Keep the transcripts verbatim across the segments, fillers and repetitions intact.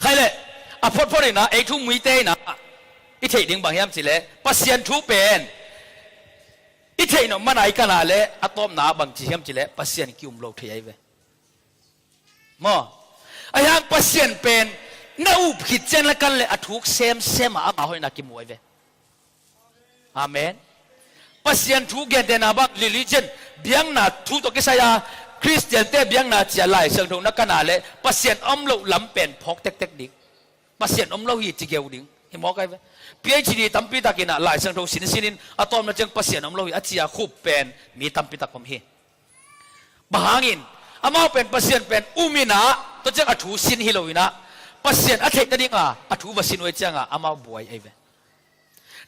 Khai le, a photphot in ah, ei thu muite in ah, i theih ding bang hiam cih leh, Pasian thu pen i theih nop man a i kan a leh, a tawpna bang ci hiam cih leh, Pasian ki-um lo thei ahi ve. Maw? Ahi hang Pasian pen na up khit ciang na kan leh a thuk semsem a ama hoihna kimu ahi ve. Amen. Pasian thu gentehna bang religion, biakna thu tawh kisai a Khristiante biakna ci a Lai Siangtho na kan a leh Pasian om loh lam pen phawk tektek ding. Pasian om lo hi ci geu ding. Hi mawk ahi ve. P H D tampi takin ah Lai Siangtho sinsin in a tawpna ciang Pasian om lo hi a ci a khup pen mi tampi tak om hi. Bang hangin, amau pen Pasian pen um in ah, tua ciang a thu sin hi lo in ah, Pasian a theih nading a, a thu va sin uh ahih ciang a, amau buai ahi ve.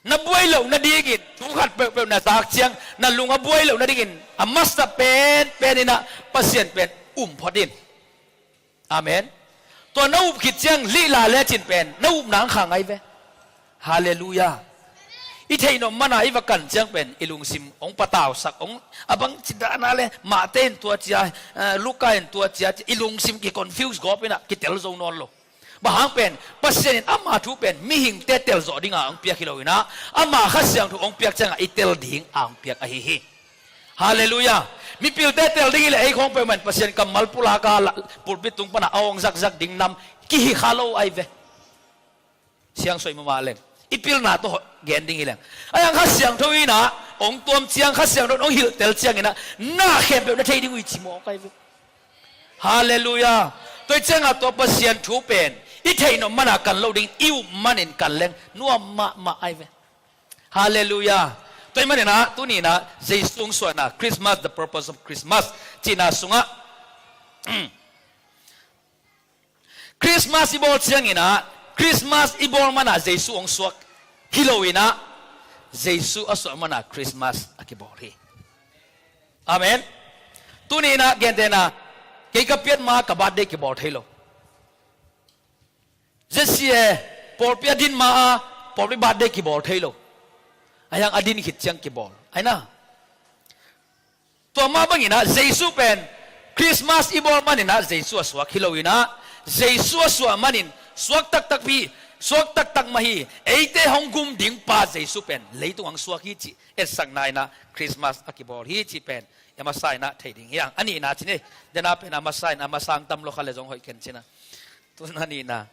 Na buai loh nadingin, thu khat peuhpeuh na zak ciang, na lung a buai loh nadingin, a masa penpen in ah, Pasian pen um phot in. Amen. Tua na up khit ciang lihla lecin pen na upna ang khang ahi ve. Halleluiah. I theih nop man a i va kan ciang pen i lungsim hong patausak, hong a bang ci dan a le, Mate in tua ci a, eh, Luka in tua ci a, i lungsim ki confuse gawp in ah kitel zo nawn lo. Bang hang pen Pasian in ama thu pen mihingte tel zawh ding a hong piak hi lo in ah, ama Kha Siangtho hong piak ciang a i tel ding a hong piak ahi hi. Halleluiah. Mipilte tel ding hileh ei khawng peuhmah in Pasian kammal pulak a la-, pulpit tung pana a awng zakzak ding nam kihi kha lo ai ve. Siang soi mahmah leng i pilna tawh gen ding hileng, a yang Kha Siangtho inah hong tuam ciang, Kha Siangtho in hong hilhtel cianginah na khempeuh na thei ding uh hi ci mawk ai ve. Halleluiah. Tua hi ciangah tua Pasian thu pen i theih nop mana kan lo ding i up manin kan leng nuam mahmah ai ve. Halleluiah. Tua hi maninah tuninah Jesu hong suahna, Christmas, the purpose of Christmas cihna sungah Christmas i bawl cianginah Christmas i bawl manah Jesu hong suak hi loinah Jesu a suah manah Christmas a kibawl hi. Amen. Tuninah gentehna, kei ka pian ma ka birthday kibawl thei lo. Zesia pawlpi a din ma a pawlpi birthday kibawl thei lo. A hiang a din khit ciang kibawl ai na. Tua mah banginah Jesu pen Christmas i bawl maninah Jesu a suak hi loinah Jesu a suah manin suak taktak pi, suak taktak mah hi. Eite hong gum ding pa Jesu pen leitung hong suak hi cih etsakna inah Christmas a kibawl hi cih pen i masa inah thei ding hiang. A nihna cin hi. Dena pen a masa in a masa hong tam lo kha le zong hoih ken cina. Tun a nihna.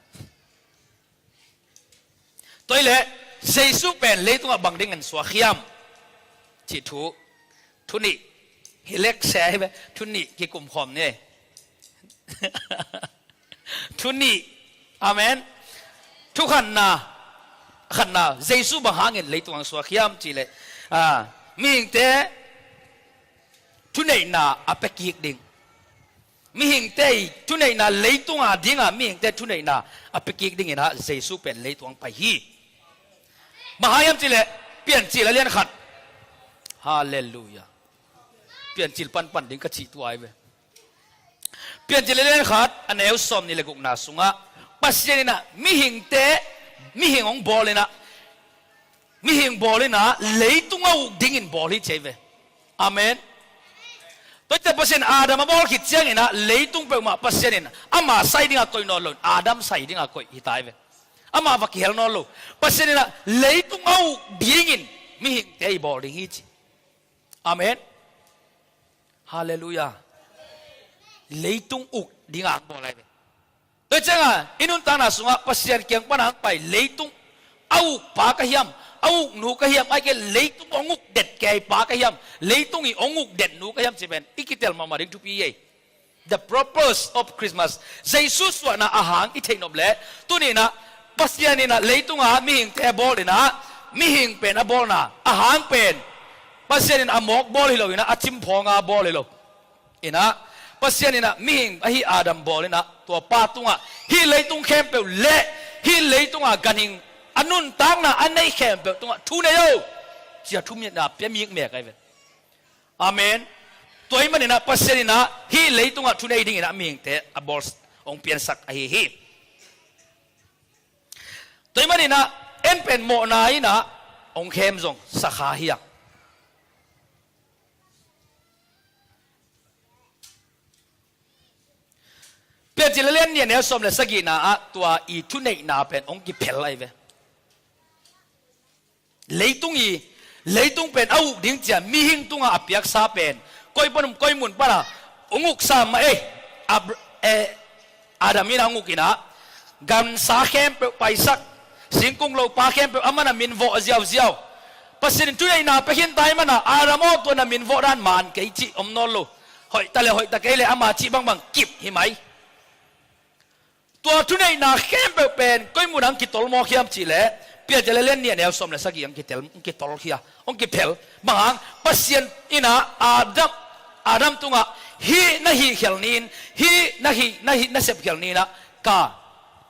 Tua hileh Jesu pen leitungah bang dingin suak hiam cih thu, thu nih hi lek se hi ve. Thu nih kikum khawm ni. Thu nih. Amen. Thu khatna, khatna, Jesu bang hangin leitungah suak hiam cihleh, ah, mihingte thuneihna a pia kik ding. Mihingte i thuneihna leitunga dinga mihingte thuneihna a pia kik dinginah Jesu pen leitung hong pai hi. Bang hang hiam cihleh Piancil a lian khat. Halleluiah. Piancil panpan ding ka cih tua ai ve. Piancil a lian khat a neu sawm nih le gukna sungah Pasian inah mihingte, mihing hong bawl inah, mihing bawl inah leitung a uk dingin bawl hi ci ai ve. Amen. Tua hi ciah Pasian Adam a bawl khit cianginah leitung peuhmah Pasian in ama sai dingah koih nawn loin Adam sai dingah koih hi ta ai ve. Amah va kihel nawn lo. Pasian inah leitung a uk dingin mihingte i bawl ding hi ci. Amen. Halleluiah. Leitung uk dingah hong bawl ai ve. Tua ciangah i nuntakna sungah Pasian kiang pana hong pai leitung a uk pa ka hiam, a uk nu ka hiam, ai ke leitung hong uk det kei pa ka hiam, leitung i hong uk det nu ka hiam ci pen i kitel mahmah ding thupi ei. The purpose of Christmas. Jesu suahna a hang i theih nop leh tuninah Pasian inah leitunga mihingte a bawl inah mihing pen a bawlna a hang pen Pasian in a mawk bawl hi loinah a cimphawnga bawl hi lo. Inah Pasian inah mihing ahi Adam bawl inah tua pa tungah hih leitung khempeuh le hih leitunga ganhing a nuntakna a nei khempeuh tungah thu nei o cia thumitna pia mikmek ai ve. Amen. Tua hi maninah Pasian inah hih leitungah thu nei dinginah mihingte a bawl hong piansak ahi hi. Tua hi maninah en pen mawhna inah hong khem zong sakha hi a. Piancil a lian nih a neu sawm le sagihna ah tua i thuneihna pen hong kiphel ahi ve. Leitung i, leitung pen a uk ding cia mihing tungah a piaksa pen koi pan um koi mun pana hong uksa mah ei. Abr-, eh, Adam in a hong uk inah gansa khempeuh paisak, singkung lopa khempeuh a mana minvawh ziauziau. Pasian in thuneihna pia khin ta hi mana Adam aw tua na minvawh dan man kei cih om nawn lo. Hoih ta le hoih ta kei le ama cih bangbang kip hi mai. Tua thuneihna khempeuh pen koi mun ang kitol mawk hiam cihleh Piancil a lian nih a neu sawm le sagih ang kitel, ang kitol khia, ang kiphel. Bang hang Pasian inah Adam, Adam tungah hih na hih khial nin, hih na hih, na hih na sep khial ninah ka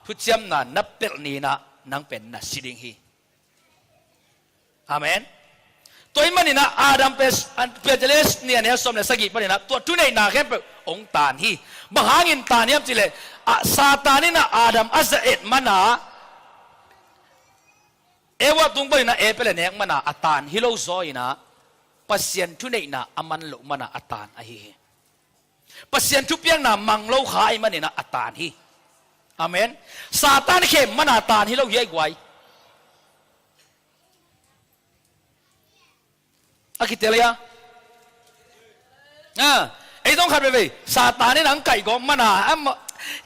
thuciamna na pelh ninah nang pen na si ding hi. Amen. Tua hi maninah Adam pen, Piancil a lian nih a neu sawm le sagih paninah tua thuneihna khempeuh hong taan hi. Bang hangin taan hiam cihleh ah Satan inah Adam a za et mana Eva tung paninah apple a nek mana a taan hi lo zaw inah Pasian thuneihna a man loh mana a taan ahi hi. Pasian thupiakna mang lo kha ahi maninah a taan hi. Amen. Satan khem mana a taan hi lo hi ai guai. A kitel hia? A, ei zong khat veivei Satan in ang kaih gawm mana, a, ma,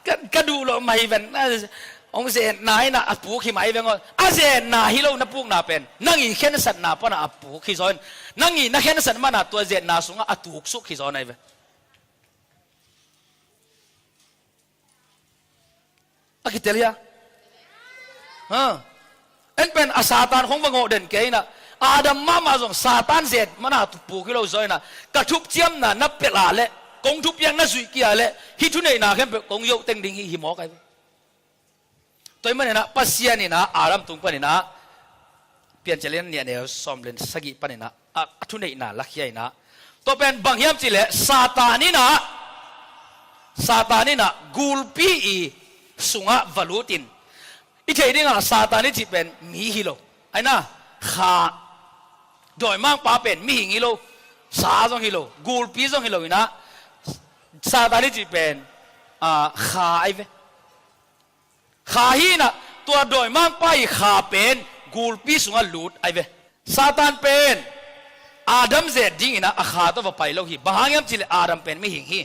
ka, ka duh loh mah hi ven. A, hong zetna in a puk hi mah hi ven aw. A zetna hi lo na pukna pen, nang i khensatna pana a puk hi zaw in, nang i na khensat mana tua zetna sungah a tuksuk hi zaw na hi ve. A kitel hia? Ha. En pen a Satan khong va ngawh den kei inah, Adam mahmah zong Satan zet mana puk hi lo zaw inah, ka thupciamna na pelh a leh, kong thupiak na zuih kia leh, hih thuneihna khempeuh kong yohteng ding hi, hi mawk ai. Tua ahih maninah Pasian inah Adam tung paninah Piancil lian nih a neu sawm le sagih paninah a, a thuneihna lakhia inah, tua pen bang hiam cihleh Satan inah, Satan inah gulpi i sungah va lutin, i theih dingah Satan i cih pen mi hi lo. Aina, kha, dawimangpa pen mihing hi lo, sa zong hi lo, gulpi zong hi lo inah, Satan i cih pen, a, kha ai ve. Kha hi inah, tua dawimangpa i kha pen gulpi sungah lut ai ve. Satan pen Adam zet ding inah a kha tawh va pai lo hi. Bang hang hiam cihleh Adam pen mihing hi.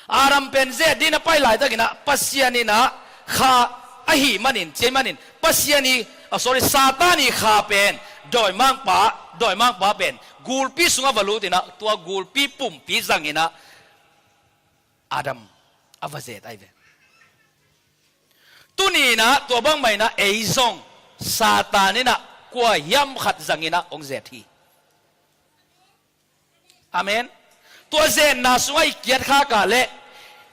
Adam pen zet ding a pai laitak inah Pasian inah kha ahih manin, ci ahih manin Pasian i, a, sorry, Satan i kha pen dawimangpa, dawimangpa pen gulpi sungah va lut inah tua gulpi pumpi zang inah Adam a va zet ai ve. Tuni inah tua bangmah inah ei zong Satan inah kua hiam khat zang inah hong zet hi. Amen. Tua zetna sungah i kiat khak a leh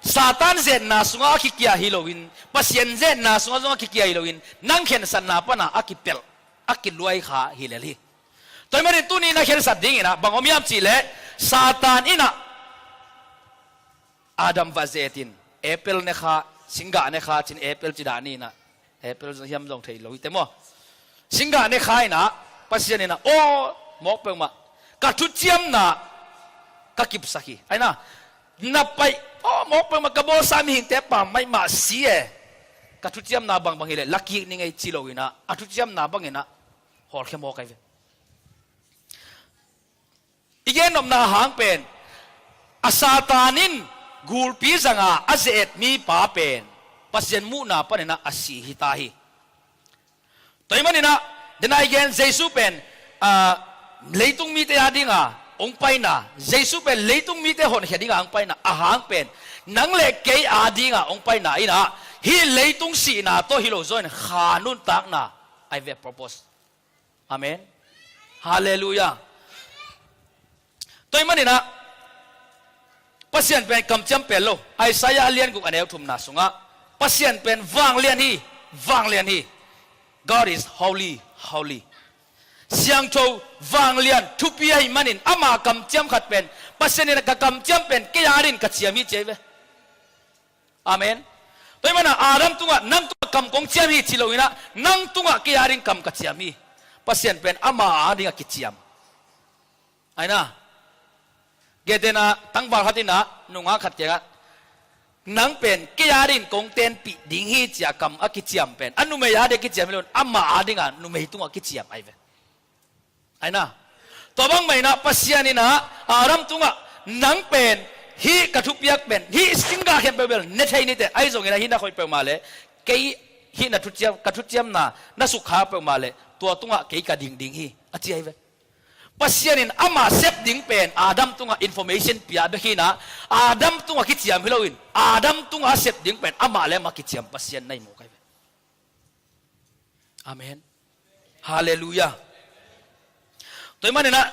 Satan zetna sungah a kikia hi loin, Pasian zetna sungah zong a kikia hi loin, nang khensatna pana a kipelh, a kiluai kha hi lel hi. Tua ahih manin tuni na khensat ding inah bang om hiam cihleh Satan inah Adam va zetin, apple ne kha, singgah ne kha, cin apple ci dah ni inah, apple hiam zong thei lo hi te maw. Singgah ne kha inah, Pasian inah, aw, mawk peuhmah, ka thuciamna ka kipsak hi. Aina, na pai, aw, mawk peuhmah, ka bawlsa mihingte pam maimah si e. Ka thuciamna bangbang hileh la kik ni ngei ci lo inah, a thuciamna bang inah hawlkhia mawk ai ve. I gennopna hang pen, a Satan in gulpi zanga a zet mipa pen Pasian muhna paninah a si hita hi. Tua ahih maninah, dena i gen Jesu pen, a, leitung mite a dinga hong paina, Jesu pen leitung mite honkhia dinga hong paina, a hang pen nang le kei a dinga hong paina inah, hih leitung sihna tawh hi lo zaw in kha nuntakna ai ve, purpose. Amen. Halleluiah. Tua ahih maninah Pasian pen kamciam pel lo. Isaiah a lian guk a neu thumna sungah Pasian pen vanglian hi, vanglian hi. God is holy, holy. Siangtho, vanglian, thupi ahih manin ama kamciam khat pen, Pasian inah ka kamciam pen kei a dingin ka ciam hi ci ai ve. Amen. Tua ahih manin Adam tungah nang tungah kam kong ciam hi ci lo inah, nang tungah kei a ding kam ka ciam hi. Pasian pen ama a dingah kiciam. Aina, gentehna tangval khat inah nungak khat kiangah, nang pen kei a dingin kong tenpih ding hi ci a kam a kiciam pen a numei a dingah kiciam hi lo in, ama a dingah numei tungah kiciam ai ve. Aina, tua bangmah inah Pasian inah Adam tungah, nang pen hih ka thupiak pen, hih singgah khempeuh bel ne thei ni teh, ahi zongin ah hih na khoih peuhmah leh, kei hih na thuciam, ka thuciamna na sukkhak peuhmah leh tua tungah kei ka ding ding hi, a ci ai ve. Pasian in ama sep ding pen Adam tungah information pia bek hi inah, Adam tungah kiciam hi loin, Adam tungah a sep ding pen amah le amah kiciam Pasian na hi mawk ai ve. Amen. Halleluiah. Tua ahih maninah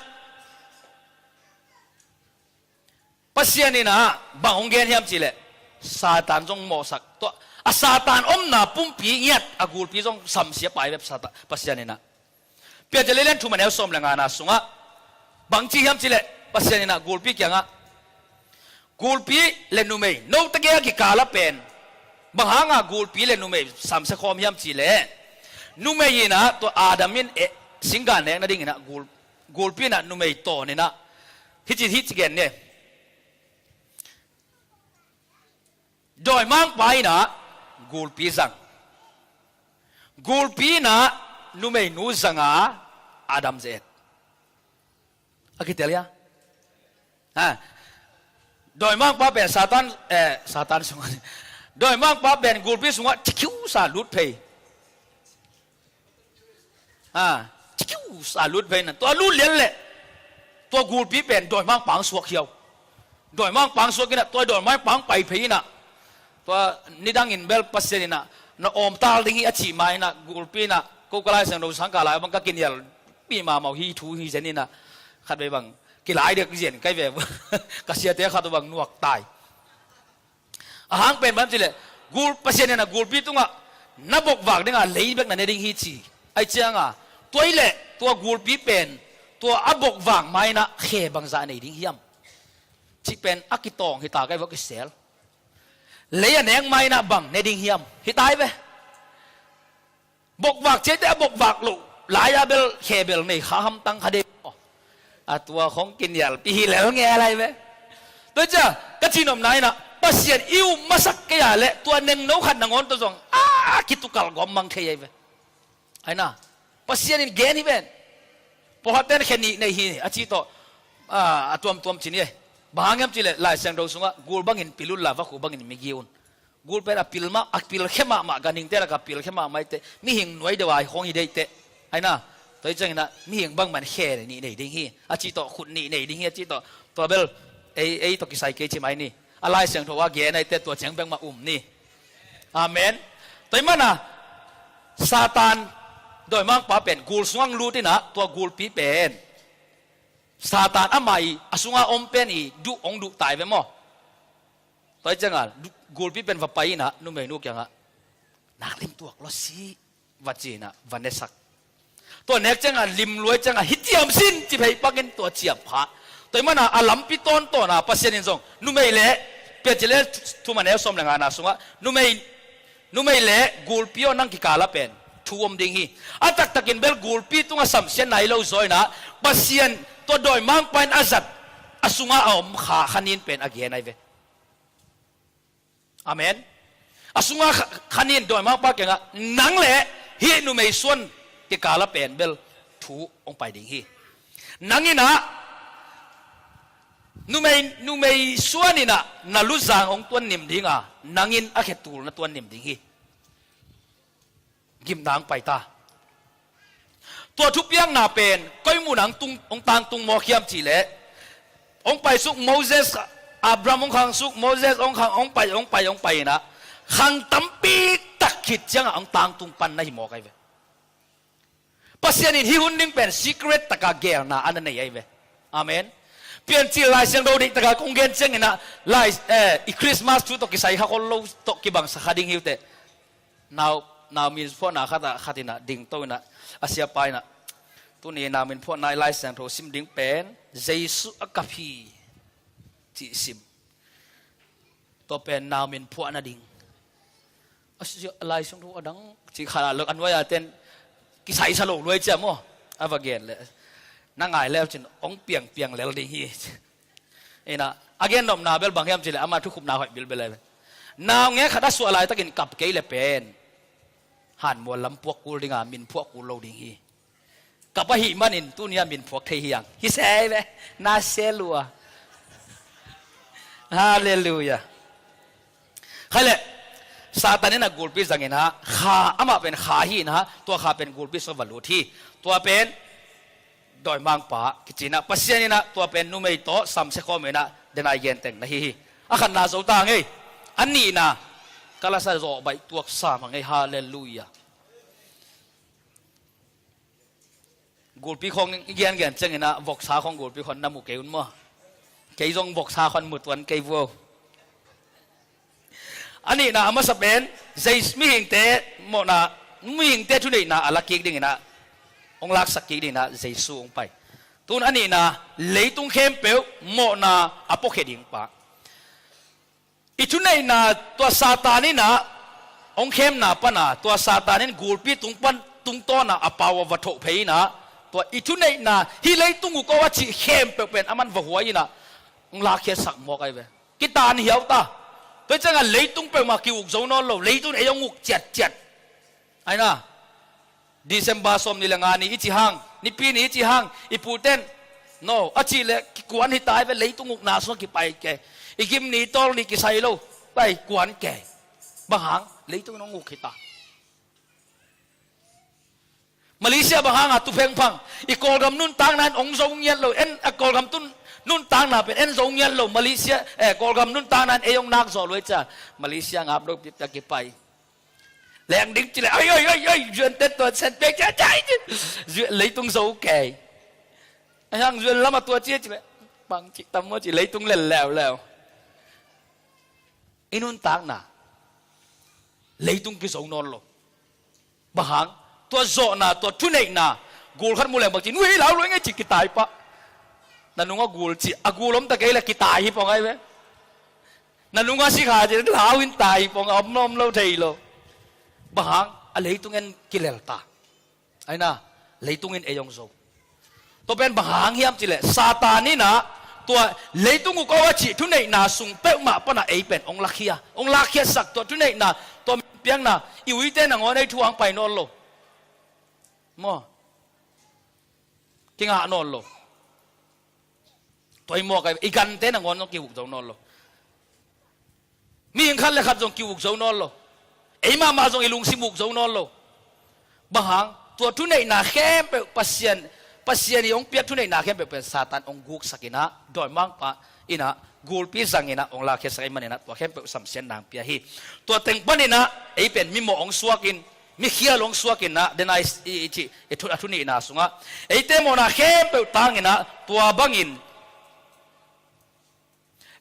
Pasian inah bang hong gen hiam cihleh, Satan zong mawhsak. Tua, a Satan omna pumpi ngiat a gulpi zong samsia pai bep Satan, Pasian inah. Piancil a lian thum a neu sawm le ngana sungah bang ci hiam cihleh, Pasian inah gulpi kiangah, gulpi le numei, note gei a kikal a pen bang hanga gulpi le numei samsia khawm hiam cihleh, numei inah tua Adam in, eh, singgah nek nading inah gul, gulpi inah numei tawn inah, hih ci, hih ci gen ni. Dawimangpa inah gulpi zang. Gulpi inah numeinu zanga Adam zet. A kitel hia? Ha. Dawimangpa pen Satan, eh, Satan sungah, dawimangpa pen gulpi sungah thikiusa lut phei. Ha, thikiusa lut phei na. Tua lut lian leh tua gulpi pen dawimangpa ang suak hiau. Dawimangpa ang suak inah, tua dawimangpa ang pai phei inah. Tua nidangin bel Pasian inah na awmtal ding hi a cih ma inah, gulpi inah, ko ka Lai Siangtho sangkah lai bang ka kinial pi mahmah uh hi thu hi zen inah. Khat vei bang kilai dek zen kai ve. Ka siate khat uh bang nuak tai. A hang pen bang cileh, gul Pasian inah gulpi tungah na bokvak dingah lei bek na ne ding hi ci. Ai cianga tua ileh tua gulpi pen tua a bokvak ma inah khe bangzah nei ding hiam? Cih pen a kitawng hi ta kai vok kisel. Lei a nek ma inah bang ne ding hiam? Hi tai ve. Bokvak ciate a bokvak loh lai-a bel khe bel nei kha hamtang kha dei maw? A tua khong kinialpi hi lel nge lai ve. Tua cia ka cihnopna inah Pasian i um masak kei a leh tua nengno khat nangawn tawh zong a kitukal gawm mang thei ai ve. Aina Pasian in gen hi ven. Pawlkhatte'n khe nih nei hi a cih tawh a tuamtuam cin hi. Bang hang hiam cihleh Lai Siangtho sungah gul bangin pil unla vakhu bangin migi un. Gul pen a pil mah, a pilkhia mahmah, ganhingte lak a pilkhia mahmah hi teh, mihing nuai deuh a hi khong hi deih teh. Aina tua hi cianginah mihing bangmah in khe nih nei ding hi a cih tawh, khut nih nei ding hi a cih tawh. Tua bel ei, ei tawh kisai kei ci mai ni. A Lai Siangtho a gen ai teh tua ciang bek mah um ni. Amen. Tua hi mana Satan dawimangpa pen gul sungah lut inah tua gulpi pen Satan amah i a sungah om pen i duh hong duh tai ve maw? Tua hi cianga gulpi pen va pai inah numeinu kiangah nak lim tuak lua si va ci inah va nesak. Tua nek cianga lim luai cianga hi ciam sin ci phei pakin tua ciam kha. Tua hi mana a lampi tawntawna Pasian in zong numei le Piancil le thuman neu sawm le ngana sungah numei, numei le gulpi aw nang kikala pen thu om ding hi. A taktakin bel gulpi tungah samsiatna hi lo zaw inah Pasian tua dawimangpa in a zat a sungah a om kha khanin pen a gen ai ve. Amen. A sungah kha-, khanin dawimangpa kiangah nang le hih numei suan kikala pen bel thu hong pai ding hi. Nang inah numei, numei suan inah na luzang hong tuan nim dinga nangin a khetul na tuan nim ding hi. Gimna hong pai ta. Tua thupiakna pen koi munah hong tung, hong tangtung mawk hiam cihleh hong pai suk Moses, Abraham hong khang suk Moses hong khang, hong pai, hong pai, hong pai inah khang tampi tak khit ciangah hong tangtung pan na hi mawk ai ve. Pasian in hih hun ding pen secret taka gelna a na nei ai ve. Amen. Piancil Lai Siangtho deih taka kong gen cianginah lai, eh, i Christmas thu tawh kisai kha khol lo tawh kibangsa kha ding hi uh teh. Nau, nau min phuahna khatah khat inah dingto inah a siapa inah tuni nau min phuahna i Lai Siangtho sim ding pen Jesu a kap hi cih sim. Tua pen nau min phuah nading. A sia, Lai Siangtho a dang cih khat a lo a nuai a ten kisaisa lo luai cia maw? A va gen leh na ngai leu cin hong piangpiang lel ding hi. Inah a gen nopna bel bang hiam cihleh ama thukhupna hoih bilbel ai ve. Naungek khat a suah laitakin kap kei le pen hanmual lam puak kul dinga min phuah kul lo ding hi. Kap ahih manin tunia min phuak thei hiang hi sei ve. Na se lua. Halleluiah. Khaileh Satan in a gulpi zangin ha kha, amah pen kha hi in ha, tua kha pen gulpi sung va lut hi. Tua pen dawimangpa kici inah Pasian inah tua pen numei tawh samsia khawm inah denai genteng na hi hi. A khatna zo ta ngei. A nihna ka lasa zawh baih tuak sa ma ngei. Halleluiah. Gulpi khawng i gengen cianginah voksa khawng gulpi khawng na mu kei un maw? Kei zong voksa khawng mu tuan kei vuau. A nihna a masa pen Jesu mihingte mawhna, mihingte thuneihna a la kik dinginah hong laksak kik dinginah Jesu hong pai. Tun a nihna leitung khempeuh mawhna a puakhia ding pa. I thuneihna tua Satan inah hong khemna pana tua Satan in gulpi tung pan tungtawna a pau a va thoh phei inah tua i thuneihna hih leitung uk aw a cih khempeuh pen aman va huai inah hong lakkhiatsak mawk ai ve. Kitan hiau ta. Tua ciangah leitung peuhmah ki-uk zo nawn lo, leitung ei hong uk ciatciat. Aina December sawm ni le nga ni i ci hang, nipi ni i ci hang, i puten no a cih leh kikuan hi tai ve, leitung ukna sungah kipai kei. I gim ni tawl ni kisai lo. Pai kuan kei. Bang hang? Leitung in hong uk hi ta. Malaysia bang hang a tu phengphang? I Kawlgam nuntakna in hong zo ngiat lo. En a Kawlgam tun nuntakna pen en zo ngiat lo. Malaysia, eh, Kawlgam nuntakna in ei hong nak zaw lo ei cia. Malaysia ngap lo pip ta kipai. Leng ding ci le, oi, oi, oi, oi, zuan tet tuan sen pek cia cia ci. Zuan leitung zo kei. Ai hang zuan lam a tua cia ci le. Bang ci tam maw ci leitung lel leu leu. I nuntakna leitung kizo nawn lo. Bang hang? Tua zawhna, tua thuneihna. Gul khat mu leng bang ci, nuih lau lo ing ei ci kitai pah. Na nunga gul ci, a gul om ta kei le kitai hi pong ai ve. Na nunga sikha ci, lau in tai hi pong, a om lo, om lo thei lo. Bang hang? A leitung en kilel ta. Aina, leitung in ei hong zo. Tua pen bang hang hiam ci le, Satan in ah tua leitung uk a cih thuneihna sung peuhmah pan ah ei pen hong lakhia, hong lakhiasak tua thuneihna, tua piakna, i uite nangawn ei thu hang pai nawn lo. Maw? Kingah nawn lo. Tua i mawk ai, i gante nangawn zong kihuk zo nawn lo. Mihing khat le khat zong ki-uk zo nawn lo. Ei mahmah zong i lungsim uk zo nawn lo. Bang hang? Tua thuneihna khempeuh Pasian, Pasian i hong piak thuneihna khempeuh pen Satan hong guksak in ah, dawimangpa in ah, gulpi zang in ah hong lakhiasak ahih manin ah tua khempeuh samsiatna hong pia hi. Tua teng panin ah ei pen mimawh hong suak in, mikhial hong suak in ah, den a i, i, i cih, i thu, a thu nihna sungah eite mawhna khempeuh tang in ah, tua bangin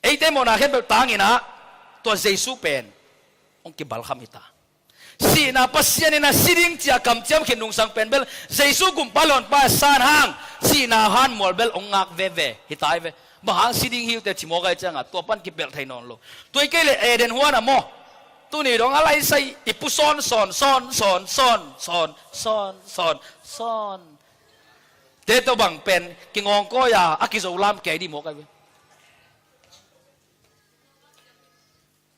eite mawhna khempeuh tang in ah, tua Jesu pen hong kibalkham hi ta. Sihna, Pasian in ah si ding ci-a kamciam khin nungsang pen bel Jesu gumpa lawnpa a san hang, sihna hanmual bel hong ngak veve hi ta hi ve. Bang hang si ding hi uh teh ci mawk ahih ciangah tua pan kipelh thei nawn lo. Tua hi kei leh Eden huan ah maw, tuni dong a laisai i pu sawn sawn sawn sawn sawn sawn sawn sawn sawn te tawh bang pen kingawngkawi a, a kizolam kei dih mawk ahi ve.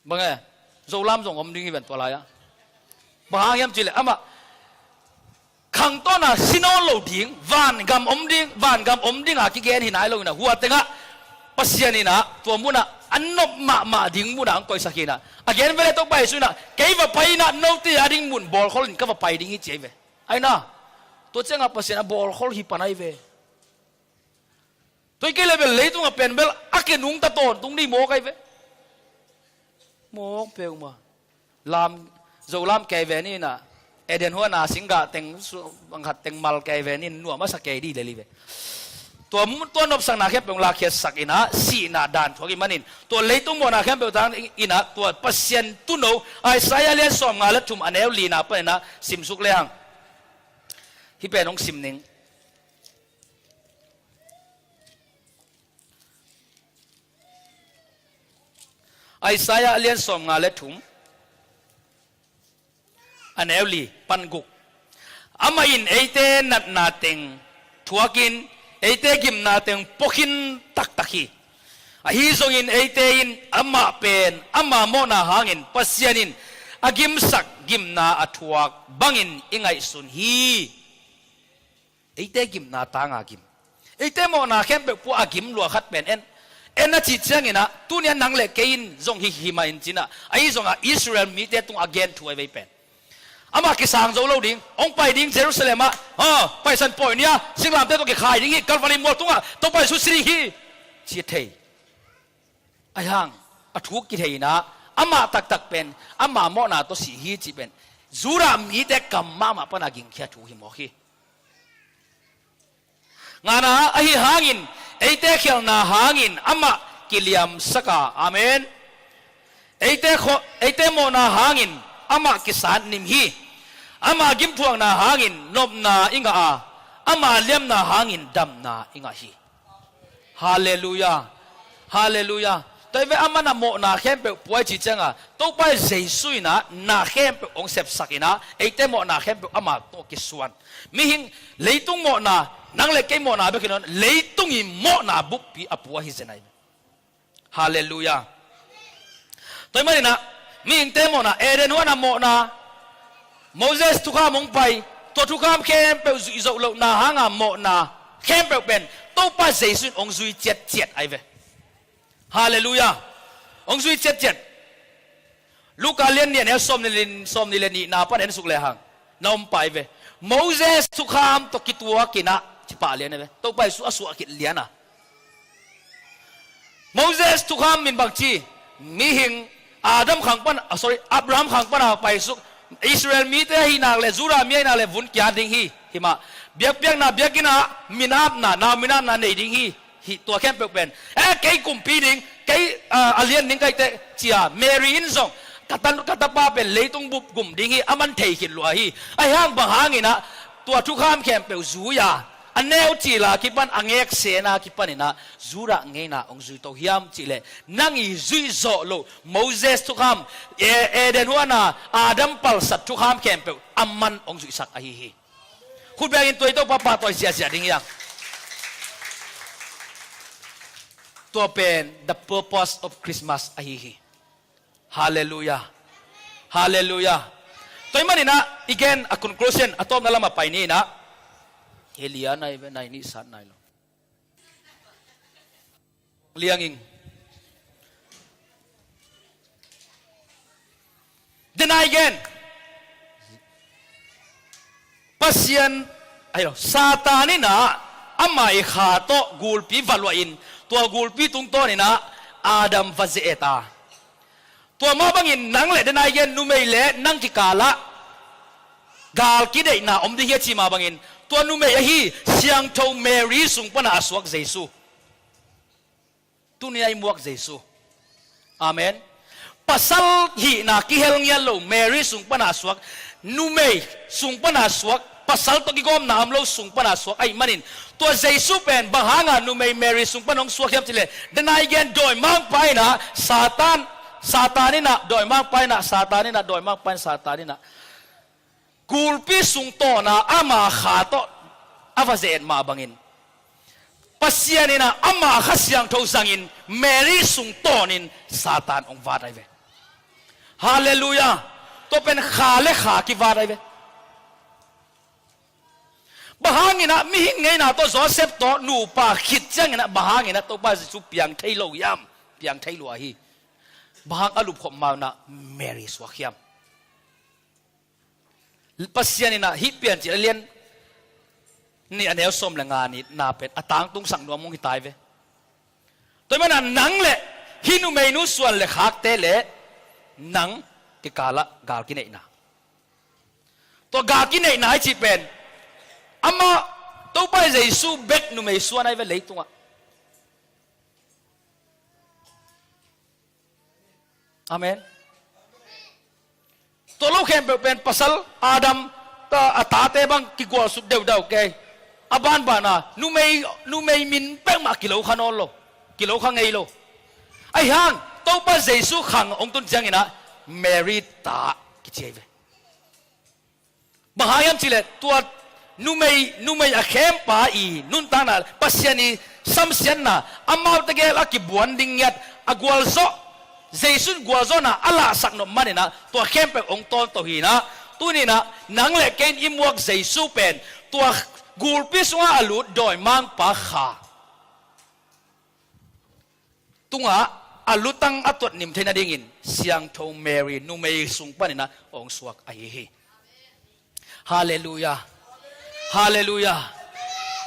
Bang e, zolam zong om ding hi ven tua lai-ah. Bang hang hiam cih leh amah khangtawn a si nawn lo ding, vangam om ding, vangam om ding a kigen hi nai lo in ah, hua tengah Pasian in ah tua munah a nop mahmah ding munah hong koihsak hi in ah, a gen vele Topa Jesu in ah, kei va pai in ah note a ding mun bawlkhol in ka va pai ding hi ci ahi ve. Aina, tua ciangah Pasian a bawlkhol hi pan ahi ve. Tua hi kei leh bel leitungah pen bel a kinungta tawntung dih mawk ahi ve. Mawk peuhmah. Lam, zolam kei ve ni in ah, Eden huan a singgah teng su-, bang khat teng mal kei ve ni in, nuam a sa kei dih lel hi ve. Tua, tua nopsakna khempeuh hong lakhiatsak in ah, sihna dan thuak ahih manin, tua leitung mawhna khempeuh tang in ah, tua Pasian tuuno, Isaiah lian sawmnga le thum a neu lina pan in ah simsuk lehang, hih pen hong sim ning. Isaiah a lian sawmnga le thum, a neu li pan guk. Amah in eite natna teng thuakin, eite gimna teng puakin taktak hi. Ahi zongin eite in amah pen ama mawhna hangin Pasian in a gimsak gimna a thuak bangin i ngaihsun hi. Eite gimna tanga gim. Eite mawhna khempeuh pua a gim lua khat pen en. En a cih ciangin ah, tuni a nang le kei in zong hi hi mah in ci in ah, ahi zongah Israel mite tungah a gen thu ahi ve pen. Amah kisang zo lo ding, hong pai ding Jerusalem ah, ha, Paisan pawi ni a, singlamteh tawh kikhai ding hi, Kalvari mual tungah Topa Jesu si ding hi, ci thei. Ahi hang, a thu kithei in ah, amah taktak pen ama mawhna tawh si hi cih pen Judah mite kam mahmah pan a gingkhia thu hi mawk hi. Ngana, ahi hangin, eite khialhna hangin amah kiliamsak a. Amen. Eite kho-, eite mawhna hangin amah kisatnim hi. Ama gimthuakna hangin nopna i ngah a, ama liamna hangin damna i ngah hi. Halleluiah. Halleluiah. Tua hi ve, aman a mawhna khempeuh pua i cih ciangah, Topa Jesu in ah na khempeuh hong sepsak in ah, eite mawhna khempeuh ama tawh kisuan. Mihing, leitung mawhna, nang le kei mawhna bek hi lo in, leitung i mawhna buppi a pua hi zen ahi. Halleluiah. Tua hi manin ah, mihingte mawhna, Eden huan a mawhna, Moses thukham hong pai, tua thukham khempeuh zuih zoh lohna hanga mawhna khempeuh pen Topa Jesu in hong zui ciatciat ahi ve. Halleluiah. Hong zui ciatciat. Luka lian nih a neu sawm nih le, sawm nih le nihna pan en suk lehang na om pai ve. Moses thukham tawh kituakin ah ci pah lian a ve. Topa Jesu a suah khit lian a. Moses thukham in bang ci, mihing Adam khang pan, ah, sorry, Abraham khang pan a paisuk Israel mite ahi nak le Judah mi ahi nak le vun kia ding hi. Hi mah, biakpiakna biakinn ah minapna, nau minapna nei ding hi. Hi, tua khempeuh pen, eh, kei kumpi ding, kei, ah, a lian ding ka hi teh, ci a, Mary in zong, ka tan, ka tapa pen leitung bup gum ding hi, a man thei khit lua hi. Ahi hang bang hangin ah tua thukham khempeuh zui a, a neu cil a kipan, a ngeksen a kipanin ah Judah ngeina hong zui to hiam cih leh, nang i zuih zawh loh Moses thukham, E-, Eden huan a Adam palsat thukham khempeuh a man hong zuihsak ahi hi. Khut bengin tua i Topa pahtawi ziahziah ding hi hang. Tua pen the purpose of Christmas ahi hi. Halleluiah. Halleluiah. Tua ahih manin ah, i gen a conclusion, a tawpna lamah pai ni in ah. Hi lian nai ve, nai nih sat nai lo. Liang ing. Then again, Pasian, ahi lo, Satan in ah ama i kha tawh gulpi va luah in, tua gulpi tungtawn in ah Adam va ze-et a. Tua mah bangin nang le, then again, numei le nang kikal ah gal kineihna om ding hi a ci mah bangin, tua numei ahi Siangtho Mary sung pan a suak Jesu. Tuni a i muak Jesu. Amen. Pasal hihna kihel ngiat lo Mary sung pan a suak, numei sung pan a suak, pasal tawh kigawmna om lo sung pan a suak ahih manin, tua Jesu pen bang hanga numei Mary sung pan hong suak hiam cih leh, then again, dawimangpa in ah Satan, Satan in ah dawimangpa in ah, Satan in ah dawimangpa in, Satan in ah gulpi sung tawn a ama kha tawh a va ze-et mah bangin, Pasian in ah ama Kha Siangtho zangin Mary sung tawnin Satan hong vat ahi ve. Halleluiah. Tua pen kha le kha kivat ahi ve. Bang hangin ah mihing ngeina tawh Joseph tawh nupa khit ciangin ah bang hangin ah Topa Jesu piang thei lo hiam? Piang thei lua hi. Bang hang a lupkhop ma-in ah Mary suak hiam? Pasian in ah hih Piancil a lian nih a neu sawm le nga nihna pen a tangtungsak nuam hong hi ta hi ve. Tua ahih manin ah nang le hih numeinu suan le khakte le nang kikal ah gal kineihna. Tua gal kineihna i cih pen amah Topa Jesu bek numei suan ahi ve leitungah. Amen. Tua lo khempeuh pen pasal Adam, ta, a tate bang kigualsuk deudau kei. A banbana numei, numei min peuhmah kilo kha nawn lo. Kilo kha ngei lo. Ahi hang Topa Jesu khang hong tun ciangin ah Mary ta kici ahi ve. Bang hang hiam cih leh tua numei, numei a khempa i nuntakna, Pasian i samsiatna, amau tegel a kibuan ding ngiat a gualzawh, Jesu in gualzawhna a lahsak nop manin ah tua khempeuh hong tawnto hi in ah, tuni in ah nang le kei in i muak Jesu pen tua gulpi sungah a lut dawimangpa kha tungah a lutang a tuat nim theih nadingin Siangtho Mary numei sung panin ah hong suak ahi hi. Halleluiah. Halleluiah.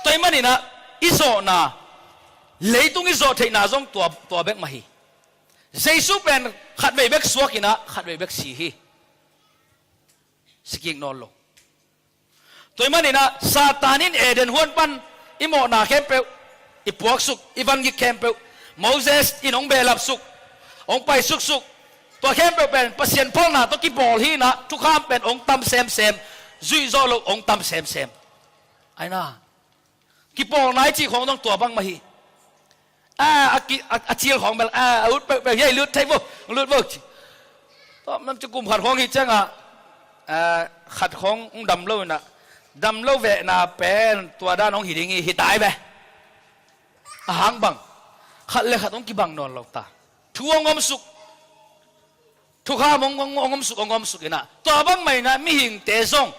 Tua ahih manin ah i zawhna, leitung i zawh theihna zong tua, tua bek mah hi. Jesu pen khatvei bek suak in ah khatvei bek si hi. Si kik nawn lo. Tua ahih manin ah Satan in Eden huan pan i mawhna khempeuh i puaksuk, i vangik khempeuh Moses in hong behlapsuk, hong paisuksuk. Tua khempeuh pen Pasian phalna tawh kibawl hi in ah thukham pen hong tam semsem, zuih zawh loh hong tam semsem. Ahi na. Kipawlna i cih khawng zong tua bang mah hi. A, a ki, a, a cil khawng bel, a, a ut peuhpeuh hiai lut thei vo, lut vo ci. Tawp nam cu kum khat khawng hi ciangah, a, khat khawng hong dam lo in ah, dam lo vehna pen tua dan hong hi ding hi, hi tai ve. A hang bang, khat le khat hong kibang nawn lo ta. Thu hong om suk. Thukham hong, hong, hong om suk, hong om suk in ah. Tua bang mah in ah mihingte zong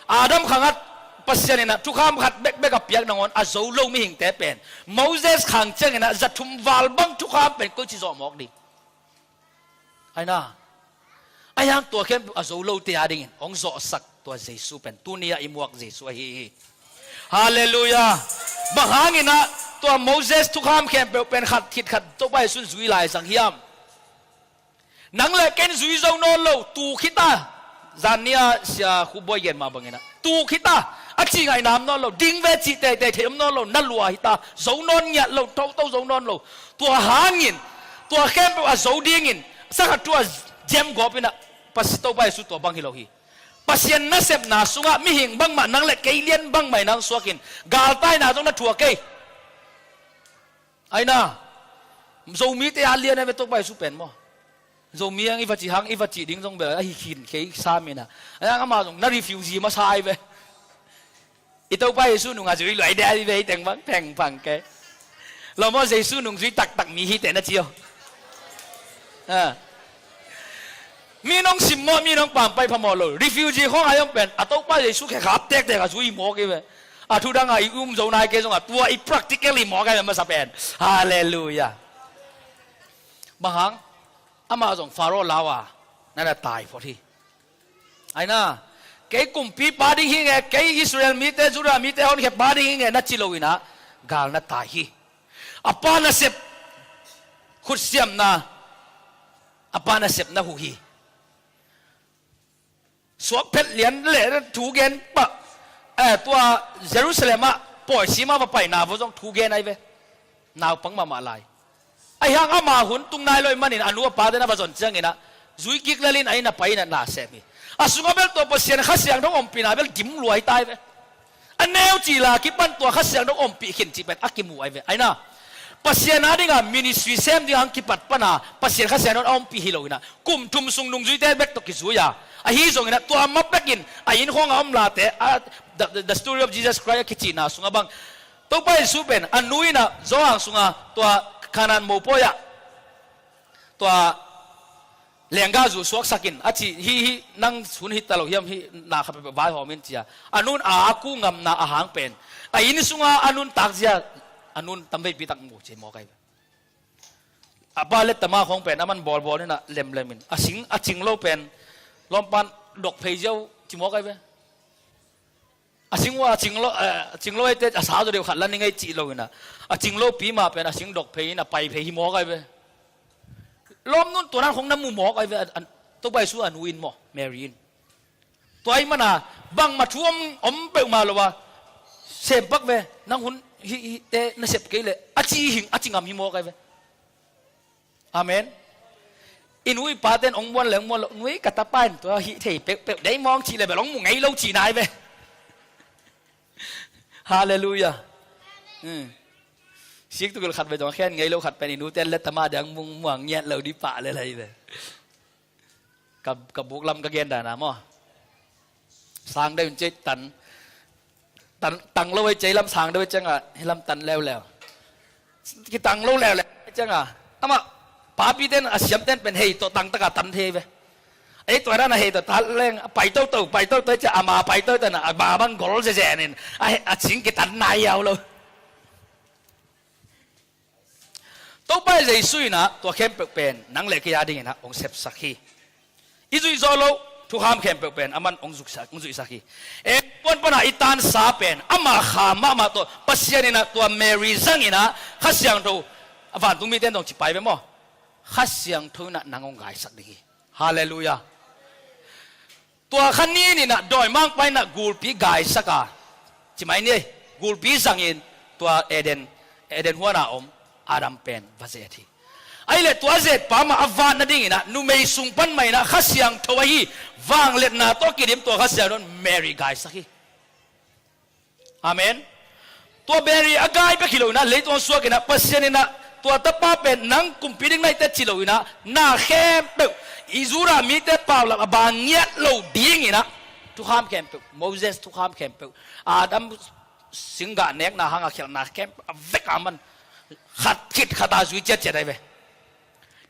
Adam khang ah Pasian in ah thukham khat bekbek a piak nangawn a zo lo mihingte pen Moses khang ciangin ah za thum val bang thukham pen koici zawh mawk ding. Aina, a hiang tua khempeuh a zo lote a dingin hong zawhsak tua Jesu pen tuni-ah i muak Jesu ahi hi. Halleluiah. Bang hangin ah tua Moses thukham khempeuh pen khat khit khat Topa Jesu in zui lai zang hiam? Nang le ken zui zo nawn lo, tuk hi ta. Zan ni-a Sia Khup Bawi gen mah bangin ah, tuk hi ta. A ci ngaihna om nawn lo, ding ve cih teitei thei om nawn lo, na lua hi ta. Zo nawn ngiat lo, toto zo nawn lo. Tua hangin tua khempeuh a zo dingin sakhat thu a ziam gawp in ah, Pasi-, Topa Jesu tua bang hi lo hi. Pasian nasepna sungah mihing bangmah, nang le kei lian bangmah in hong suakin galtaina zong na thuak kei. Aina, Zomite a lian a ve Topa Jesu pen maw. Zomi hang i va cih hang, i va cih ding zong bel ahi khin kei sam in ah. A hiang amah zong na refugee masa hi ve. I Topa Jesu nung a zui luai dia hi ve, i teng bang phengphang kei. Lo maw, Jesu nung zui taktak mi hi teh na ci aw. Ah. Mi nong simmawh, mi nong pampai phamawh lo. Refugee khawng a hiang pen a Topa Jesu khe khap tektek a zui mawk hi ve. A thu dang a i um zo nai kei zong a, tua i practically mawk a hi ve masa pen. Halleluiah. Bang hang? Amah zong Pharaoh lau a na na tai phot hi. Aina, kei kumpipa ding hi nge, kei Israel mite, Judah mite honkhia pa ding hi nge na ci lo in ah gal na tai hi. A pa nasep, khutsiamna, a pa nasep na huh hi. Suakphet lian le thu gen pah, eh, tua Jerusalem ah pawi sim a va paina vo zong thu gen ahi ve. Naupang mahmah lai. A hiang ama hun tung nai lo ahih manin a nu a pate na va zon ciangin ah zui kik lel in a inn ah pai in ah na sem hi. A sungah bel tua Pasian Kha Siangtho ompihna bel dim lua hi ta hi ve. A neu cih la kipan tua Kha Siangtho ompih khin cih pen a kimu ahi ve. Aina, Pasian a dinga ministry sem ding hong kipat pana Pasian Kha Siangtho a ompih hi lo in ah kum thum sung nungzuite bek tawh kizui a, ahi zongin ah tua mah bekin a inn khawng a om late, a, the, the, the story of Jesus Christ a kicihna sungah bang, Topa Jesu pen a nu in ah Johan sungah tua Kanaan mopawi ah tua lenggahzu suaksak in a ci hi, hi nang hun hi ta lo hiam, hi na kha peuhpeuh vaihawm in ci a. A nun a, a ku ngamna a hang pen a inn sunga a nuntak zia a nun tamveipi tak mu ci mawk ahi ve. A pa lettama khawng pen a man bawlbawl in ah lemlem in a sing, a cing lo pen lawmpan dok phei ziau ci mawk ahi ve. A sing uh a cing lo, eh, a cing lo eite a sa zaw deuh khat la ning ei cih lo in ah, a cing lopi mah pen a sing dok phei in a pai phei hi mawk ahi ve. Lawmnun tua nan khong na mu mawk ahi ve, a, a, Topa Jesu a nu in maw, Mary in. Tua ahih mana bangmah thu om, om peuhmah lo a, sempak ve, nang hun hih, hihte na sep kei leh a ci hing, a ci ngam hi mawk ahi ve. Amen. I nu i pate in hong muan le hong muan lo, nu i ka tapa in tua hih thei peuhpeuh dei mawng cih le bel hong mu ngei lo cihna ahi ve. Halleluiah. Hmm. Siktukilh khat ve zong a khen ngei lo khat pen i nute in lettama dang mu, muang ngiat lo dih pah le lai ve. Ka, ka buk lam ka gen dan a maw. Sang deuh in cei tan, tan, tang lo ei cei lam sang deuh ei ciangah, hih lam tan leuleu. Kitang lo leuleu ei ciangah, amah papite in a siamte in pen hei tawh tang taka tan thei ve. Ei tua dan a hei tawh tan leng, a pai toto, pai toto ei ciah, ama pai toto in a, a ma bang gol zezen in, a he, a cing kitan nai hiau lo. Topa Jesu in ah tua khempeuh pen nang le kei a dingin ah hong sepsak hi. I zuih zawh loh thukham khempeuh pen aman hong zuksak, hong zuihsak hi. Eden huan pana i tansa pen ama kha mahmah tawh Pasian in ah tua Mary zangin ah Kha Siangtho, a vantung mite in zong ci pai ve maw? Kha Siangtho in ah nang hong gaisak ding hi. Halleluiah. Tua kha nin in ah dawimangpa in ah gulpi gaisak a, ci mai ni ei, gulpi zangin tua Eden, Eden huana om Adam pen va zet hi. Ahih leh tua zetpa mah a vat nadingin ah numei sung pan mah in ah Kha Siangtho ahi, vangliatna tawh kidim tua Kha Siangtho in Mary gaisak hi. Amen. Tua Mary a gai bek hi lo in ah, leitung a suak in ah, Pasian in ah tua tapa pen nang kumpi ding na hi teh ci lo in ah, na khempeuh, i Judah mite paulap a bang ngiat lo ding in ah, thukham khempeuh, Moses thukham khempeuh, Adam singgah nekna hang a khialhna khempeuh a vek a man khat khit khat a zui ciatciat ahi ve.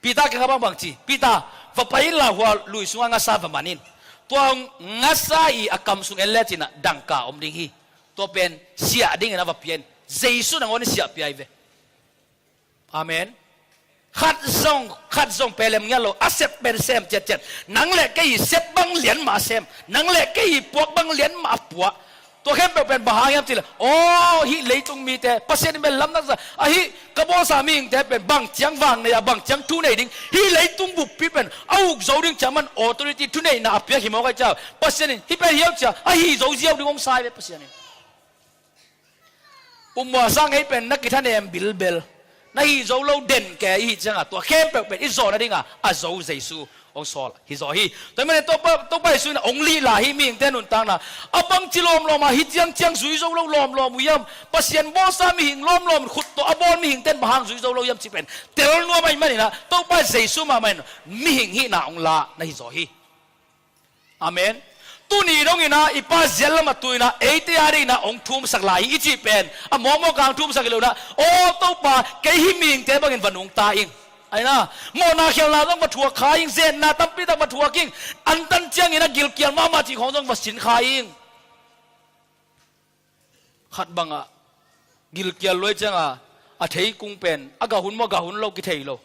Peter kiangah bangbang ci, Peter, va pai inla hua lui sungah ngasa va man in. Tua ngasa i a kam sung en lecin ah dangka om ding hi. Tua pen siah dingin a va pia in. Jesu nangawn in siah pia hi ve. Amen. Khat zong, khat zong pelem ngiat lo, a sep pen sem ciatciat. Nang le kei i sep bang lian mah sem, nang le kei i puak bang lian mah puak. Tua khempeuh pen bang hang hiam cih leh, aw, hih leitung mite, Pasian in bel lamdang sa, ahi, ka bawlsa mihingte pen bang ciang vang nei a, bang ciang thu nei ding, hih leitung buppi pen a uk zo ding ciang man authority thuneihna a piak hi mawk a, ciah Pasian in hih pen hiau ciah a hi zo ziau ding hong sa hi ve Pasian in. Pumua sang ei pen na kithanem bilbel, na hi zo lo den ke i hih ciangah tua khempeuh pen i zawh nadingah a zo Jesu hong sawl hi zaw hi. Tua hi manin Topa, Topa Jesu in hong lihla hi mihingte nuntakna. A bangci lawmlawm a hih ciangciang zui zo lo lawmlawm uh hiam? Pasian bawlsa mihing lawmlawm khut tawh a bawl mihingte in bang hang zui zo lo hiam cih pen tel nuam ahih maninah Topa Jesu mahmah in mihing hihna hong la na hi zaw hi. Amen. Tuni donginah i Pa zial lam a tuinah eite a deinah hong thumsak lai hi i cih pen a mawkmawk a hong thumsak hi lonah, aw Topa, kei hih mihingte bangin va nungta ing. Aina, mawhna khialhna zong va thuak kha ing, zenna tampi tak va thuak ing, antan ciangin a gilkial mahmah cih khawng zong va sin kha ing. Khat bangah gilkial luai cianga a thei kung pen a gah hun maw gah hun lo kithei lo.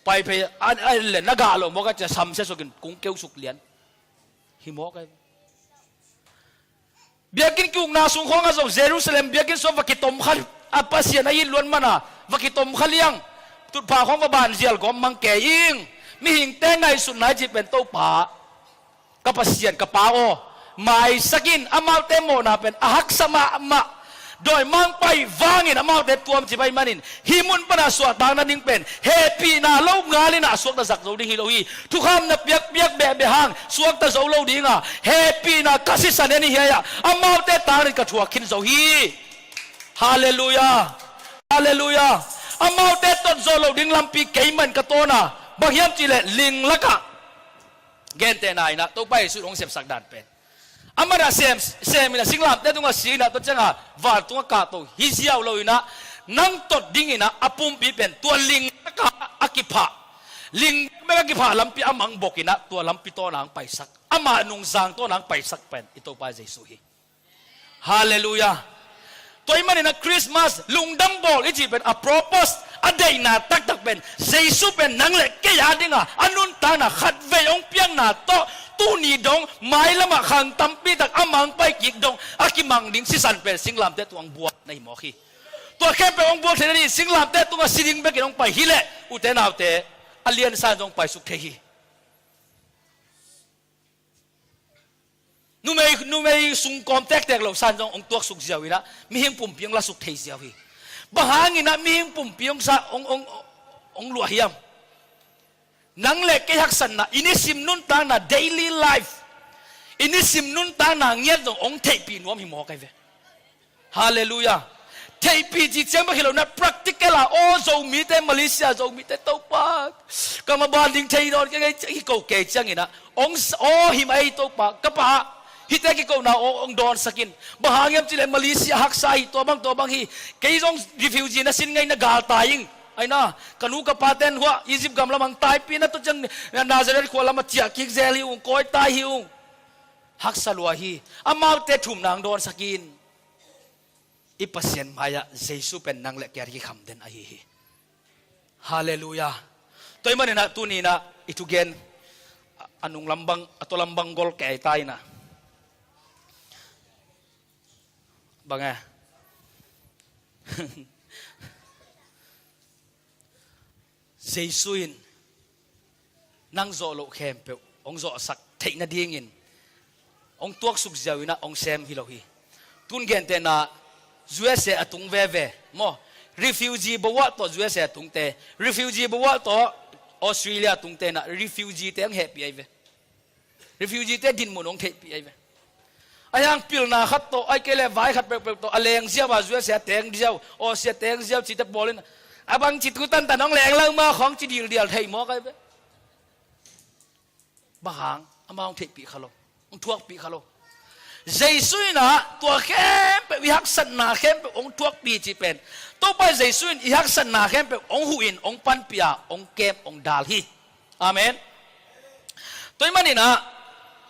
Paiphei a, a le na gah lo maw ka cia samsia sukin kung keu suk lian. Hi maw kai. Biakinn kiukna sung khawngah zong Jerusalem biakinn sung va kitom kha a, Pasian a it luan mana va kitom kha liang. Tutpha khawng va ban zial gawm mang kei ing. Mihingte ngaihsutna i cih pen Topa, ka Pasian, ka Pa aw, maisak in, amaute mawhna pen a haksa mahmah. Dawimangpa ih vangin amaute tuamcip ahih manin hih mun pana suahtak nading pen hehpihna lo ngalinah suakta zak zo ding hi lo hi. Thukhamna piakpiak behbeh hang suakta zo lo dinga hehpihna ka sisan en hi hiai-ah amaute tangin ka thuak khin zo hi. Halleluiah. Halleluiah. Amaute tot zo lo ding lampi keiman ka tawna, bang hiam cihleh ling lakah gentehna inah Topa Jesu in hong sepsak dan pen, amah a sem, sem inah singlamteh tungah si inah tua ciangah vantungah kahto hi ziau lo inah nang tot ding inah a pumpi pen tua ling lakah a kiphah, ling bek a kiphah lampi a mang bok inah tua lampi tawna hong paisak, amah nungzang tawna hong paisak pen i Topa Jesu hi. Halleluiah. Tua ahih maninah Christmas lungdam bawl i cih pen a purpose, a deihna taktak pen Jesu pen nang le kei a dinga a nuntakna khatvei hong piakna tawh tuni dong mailamah khang tampi tak a mangpai kik dong a kimang ding sisan pen singlamteh tungah hong buak na hi mawk hi. Tua khempeuh hong buak theih nading singlamteh tungah si ding bekin hong pai hileh ute naute, a liansa in zong paisuk thei hi. Numei, numei sungkawm tektek lo san zong hong tuaksuk ziau inah mihing pumpi hong lasuk thei ziau hi. Bang hanginah mihing pumpi hong sa, hong, hong, hong luah hiam? Nang le kei haksatna, i nisim nuntakna, daily life, i nisim nuntakna ngiat zong hong theihpih nuam hi mawk ai ve. Halleluiah. Theihpih cih ciang bek hi lo na, practical a, aw Zomite, Malaysia Zomite, Topa, ka maban ding thei nawn kei ngei ciang hi ko kei cianginah hong s-, aw him ei Topa, ka pa, hihte kikona aw hong dawnsak in. Bang hang hiam cihleh Malaysia haksa hi, tua bang tua bang hi. Kei zong refugee na sin ngei na galtai ing. Aina, ka nu ka paten hua Egypt gam lamah hong taipih na, tua ciang Nazareth khua lamah ciah kik zel hi ung, kawitai hi ung. Haksa lua hi. Amaute thumna hong dawnsak in. I Pasian mai-ah Jesu pen nang le kei a kikham den ahi hi. Halleluiah. Tua ahih maninah tuninah i thugen a, a nung lambang, a tua lambang gol kei ta inah. Bang e? Jesu in nang zawh loh khempeuh hong zawhsak theih nadingin hong tuaksuk ziau inah hong sem hi lo hi. Tun gentehna U S A a tung veve maw, refugee boah tawh U S A a tungte, refugee boah tawh Australia a tungte inah refugee te hong hehpih ai ve. Refugee te dinmun hong theihpih ai ve. Ahi hang pilna khat tawh, ai kei le vai khat peuhpeuh tawh a leng ziau a, U S A a teng ziau, Aussie a teng ziau cite pawl in a bangci tu tantan hong leng lo ma khawng ci dildial thei mawk ai ve. Bang hang? Amah hong theihpih kha lo, hong thuakpih kha lo. Jesu inah tua khempeuh, i haksatna khempeuh hong thuakpih cih pen Topa Jesu in i haksatna khempeuh hong huh in, hong panpih a, hong kem, hong dal hi. Amen. Tua ahih maninah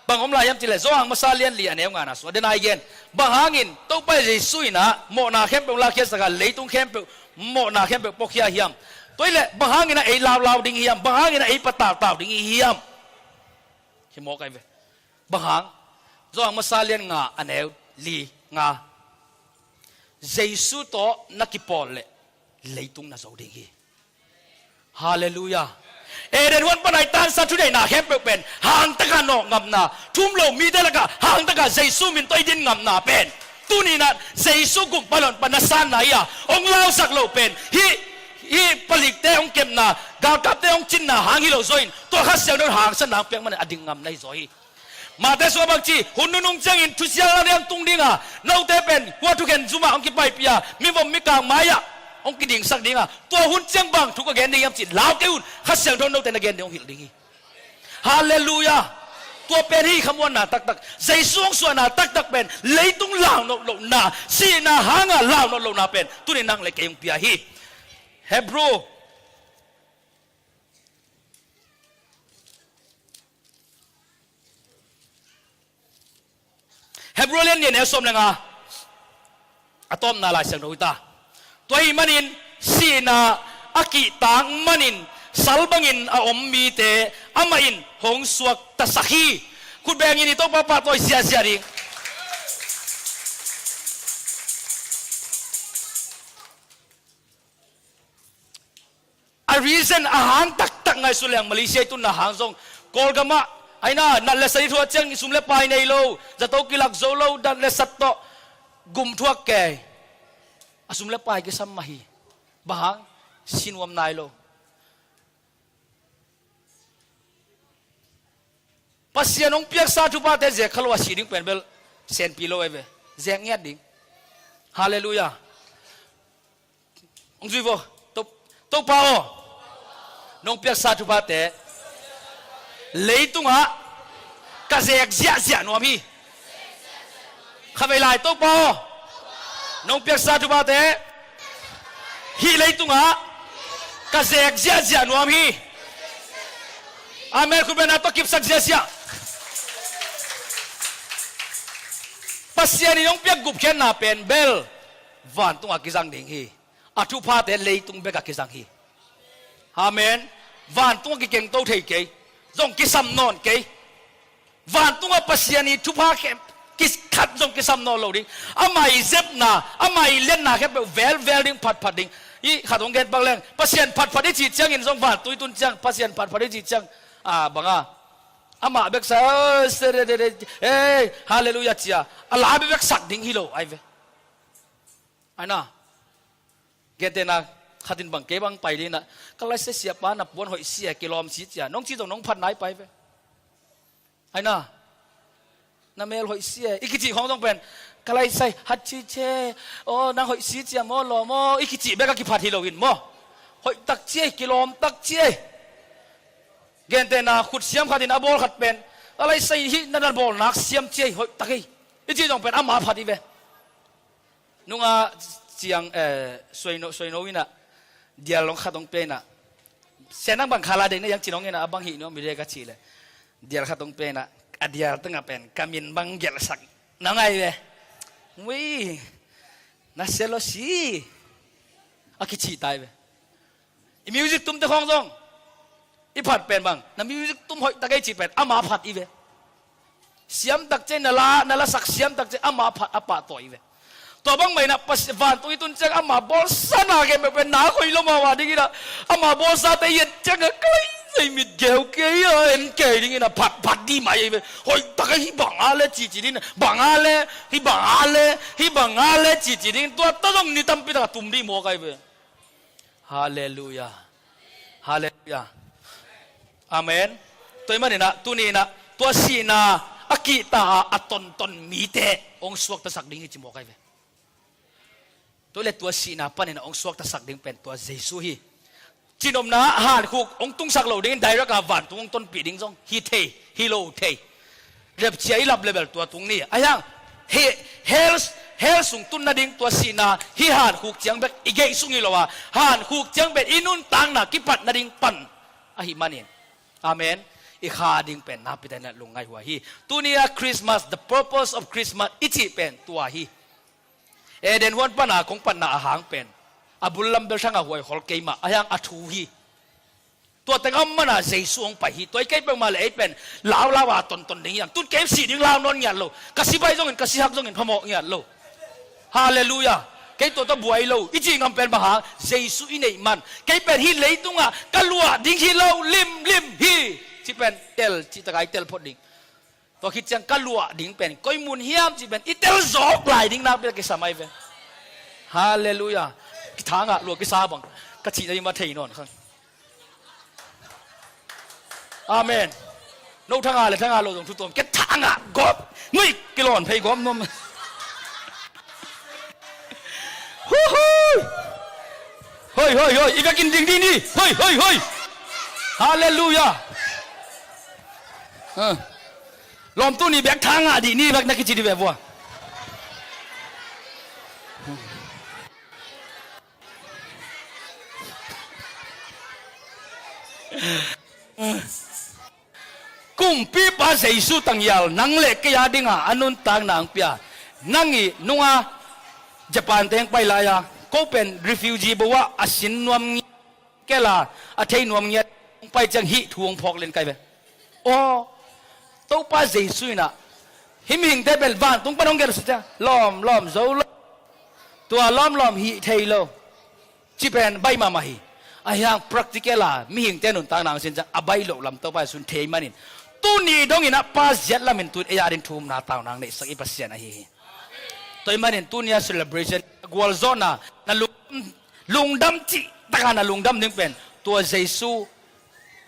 bang om lai hiam cihleh Johan masa lian li a neu ngana sung a, den ai gen. Bang hangin Topa Jesu inah mawhna khempeuh hong lakkhiatsak a, leitung khempeuh mawhna khempeuh puakhia hiam? Tua hi leh bang hangin a ei laulau ding hiam? Bang hangin a ei patautau ding hiam? Hi mawk ai ve. Bang hang? Johan masa lian nga a neu li nga. Jesu tawh na kipawl leh leitung na zo ding hi. Halleluiah. Eden huan pana i tansa thuneihna khempeuh pen hangtaka nawh ngamna, thum lo mite lakah hangtaka Jesu min tawh i din ngamna pen tuni-in ah Jesu gum palon pan na sanna hi a, hong lausak loh pen hih, hih palikte hong kepna, galkapte hong cinna hang hi lo zaw in, tua Kha Siangtho in hangsanna hong piak manin a ding ngamna hi zaw hi. Mate sua bangci, hun nunung ciangin thusia lian tung dinga, note pen hua thukhen zumah hong kipaipih a, mivom mikang mai-ah hong kidingsak dinga, tua hun ciang bang thu ka gen ding hiam cih lau kei un, Kha Siangtho note na gen ding hong hilh ding hi. Halleluiah. Tua pen hi khamuanna taktak. Jesu hong suahna taktak pen leitung launot lohna, sihna hanga launot lohna pen tuni nang le kei hong pia hi. Hebrew Hebrew lian nih a neu sawm le nga a tawpna Lai Siangtho hi ta. Tua ahih manin sihna a kihtak manin sal bangin a om mite amah in hong suaktasak hi. Khut bengin i Topa pahtawi ziahziah ding. A reason a hang taktak ngaihsun leng Malaysia i tunna hang zong Kawlgamah aina nat le sat i thuah ciang sum le pai nei lo, zato kilak zo lo, nat le sat tawh gum thuak kei. A sum le pai kisam mah hi. Bang hang? Si nuam nai lo. Pasian hong piaksa thuphate zek kha lo a si ding pen bel senpi lo ai ve. Zek ngiat ding. Halleluiah. Hong zui vo. To, Topa aw, nong piaksa thuphate leitungah ka zek ziahziah nuam hi. Khavei lai, Topa aw, nong piaksa thuphate hih leitungah ka zek ziahziah nuam hi. Amen. Khut beng na tawh kipsak ziahziah. Pasian in hong piak gupkhiatna pen bel vantungah kizang ding hi. A thuphate leitung bekah kizang hi. Amen. Vantungah kikengto thei kei. Zong kisam nawn kei. Vantungah Pasian i thupha khat zong kisam nawn lo ding. Amah i zepna, amah i liatna khempeuh velvel ding, phatphat ding. I khat hong gen pak leng, Pasian phatphat i cih ciangin zong vantung i tun ciang Pasian phatphat i cih ciang, a, banga, amah beksa, "Ei, halleluiah," cia a la bekbek sak ding hi lo ai ve. Aina, gentehna khatin bang, kei bang pai dina, "Ka laisai siapa na puan hoih sia, kilawm si," cia nong ci zong nong phat nai pai ve. Aina, "Na mel hoih sia," i kicih khawng zong pen, "Ka laisai hat ci cia, aw nang hoih si cia maw, lawm aw," i kicih bek a kiphat hi lo in maw. Hoih tak cia, kilawm tak cia. Gentehna khut siam khatin a bawl khat pen, "Ka laisai hih na, na bawl nak siam cia, hoih tak hi," i cih zong pen ama phat hi ve. Nunga ciang, eh, suaino, suaino inah dial long khat hong pia inah, "Sianang bang khala dei na iang cinong inah a bang hih nuam mi dei," ka cih leh, dial khat hong pia inah a dial tengah pen ka min bang gelhsak na ngai ve. "Ui, na sia lo si," a kicih tai ve. I music tumte khawng zong i phat pen bang, "Na music tum hoih tak ei," cih pen ama phat i ve. Siam tak cia, na la, na lasak siam tak cia ama phat, a pahtawi i ve. Tua bang mah inah Pasian vantung i tun ciang ama bawlsa na khempeuh pen na hoih lo mahmah ding inah, ama bawlsate i et ciangah ka laisai mit geu kei a en kei ding inah phatphat dih mah i ve. Hoih tak a, "Hih bang a le," cihcih ding inah, "Bang a le, hih bang a le, hih bang a le," cihcih ding. Tua ta zong ni tampi tak a tum dih mawk ai ve. Halleluiah. Halleluiah. Amen. Tua ahih maninah tuni inah tua sihna a kihta a, a tonton mite hong suaktasak ding hi ci mawk ai ve. Tua le tua sihna paninah hong suaktasak ding pen tua Jesu hi. Cinopna hankhuk hong tungsak lo dingin direct a vantung hong tonpih ding zong hi thei, hi lo thei. Rapture i lap level tua tung ni. Ahi hang, hell, hell sung tun nading tua sihna, hih hankhuk ciang bek i geih sung hi lo a, hankhuk ciang bek i nuntakna kipat nading pan ahih manin. Amen. I kha ding pen nakpi takin lungngaih huai hi. Tuni a Christmas, the purpose of Christmas i cih pen tua hi. Eden huan pana kong patna a hang pen A bul lam bel thangah huai khol kei mah, a hiang a thu hi. Tua teng a om mana Jesu hong pai hi. Tua i kei peuhmah le ei pen lau lau a tonton ding hiang. Tun kei sih ding lau nawn ngiat lo. Ka si bai zongin, ka si hak zongin phamawh ngiat lo. Halleluiah. Kei tua tawh buai lo. I cih ngam pen bang hang, Jesu i neih man. Kei pen hih leitungah ka luah ding hi lo, limlim hi. Cih pen tel, cih takah i tel phot ding. Tua khit ciang ka luah ding pen koi mun hiam cih pen i tel zawk lai ding nakpi kisam ahi ve. Halleluiah. Kithangah luah kisa bang ka cihna ding mah thei nawn khang. Amen. No thangah le thangah lo zong thu tuam. Kei thangah gawp nuih kilawn phei gawp nuam. Huhui. Hoi, hoi, hoi. I vekin ding ding ni. Hoi, hoi, hoi. Halleluiah. Ha. Lawmtu ni bek thangah dih ni bek na kici dih ve vua. Kumpipa Jesu tangial nang le kei a dinga a nuntakna hong pia. Nang i nunga Japan teng pai lai-a ko pen refugee bo ah a sin nuam ngiat kela a thei nuam ngiat hong pai ciang hih thu hong phawk len kai ve. Aw, Topa Jesu inah hih mihingte pen vantung pan hong gelsa ciang lawm lawm zo lo. Tua lawm lawm hih thei lo. Ci pen baih mahmah hi. A hiang practical a mihingte nuntakna hong sin ciang a baih loh lam Topa Jesu in thei manin tuni dongin a pa ziat lamin tun ei a din thumna tauna hong neihsak i Pasian ahi hi. Tua ahih manin tuni a celebration gualzawhna na lungdam, lungdam cih taka na lungdam ding pen tua Jesu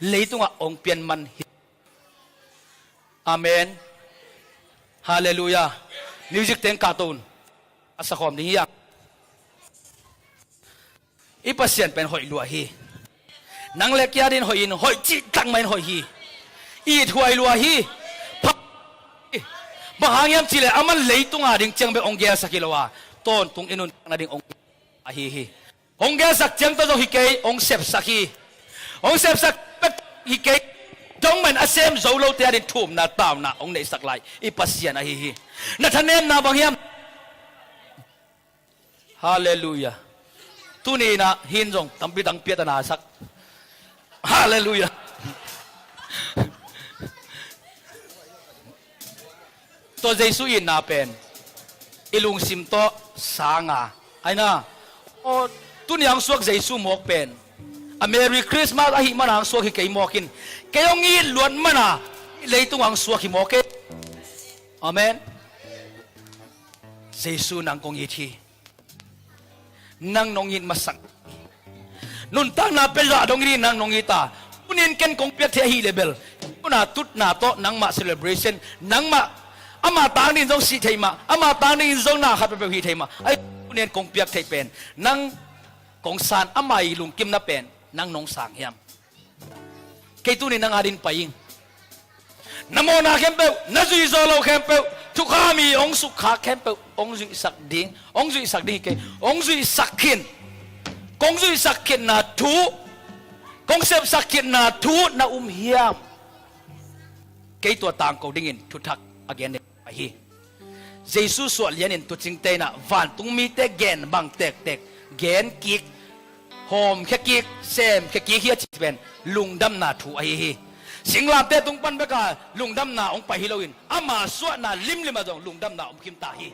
leitungah hong pian man hi. Amen. Halleluiah. Music teng kahto un. A sakhawm ding hiang. I Pasian pen hoih lua hi. Nang le kei a din hoih in, hoih cih tak mah in hoih hi. Ithuai lua hi. Pha-, bang hang hiam cih leh aman leitung a ding ciang bek hong gelsak hi lo a, tawntung i nuntakna ding hong ahi hi. Hong gelsak ciang tawh zong hi kei, hong sepsak hi. Hong sepsak bek hi kei. Dong man a sem zo lote a din thumna tauna hong neihsak lai i Pasian ahi hi. Na thanemna bang hiam? Halleluiah. Tuni inah hin zong tampi tang piat a na sak. Halleluiah. Tua Jesu itna pen i lungsim tawh sanga aina. Aw, tuni hong suak Jesu mawk pen a Merry Christmas ahih mana hong suak hi kei mawk in, kei hong it luat mana leitung hong suak hi mawk e. Amen. Jesu nang kong it hi. Nang nong it masak. Nuntakna pia zah dong in nang nong it a. Tunin ken kong piak thei ahi le bel, tuna tutna tawh nangmah celebration, nangmah ama tang dingin zong sih thei mah, ama tang dingin zong na khat peuhpeuh hih thei mah. Ai, tunin kong piak thei pen, nang kong san ama i lungkimna pen nang nong sang hiam? Kei tuni nang a din pai ing. Na mawhna khempeuh, na zuih zawh loh khempeuh, thukham i hong sukkhak khempeuh hong zuihsak ding, hong zuihsak ding hi kei, hong zuihsak khin. Kong zuihsak khinna thu, kong sepsak khinna thu na um hiam? Kei tua tangko dingin thuthak a gen ding ahi. Jesu suah lianin tuucingte inah vantung mite gen bang tektek, gen kik, hawmkhia kik, semkhia kik hi a ci pen lungdamna thu ahi hi. Singlamteh tung pan beka lungdamna hong pai hi loin ama suahna limlim ah zong lungdamna om khin ta hi.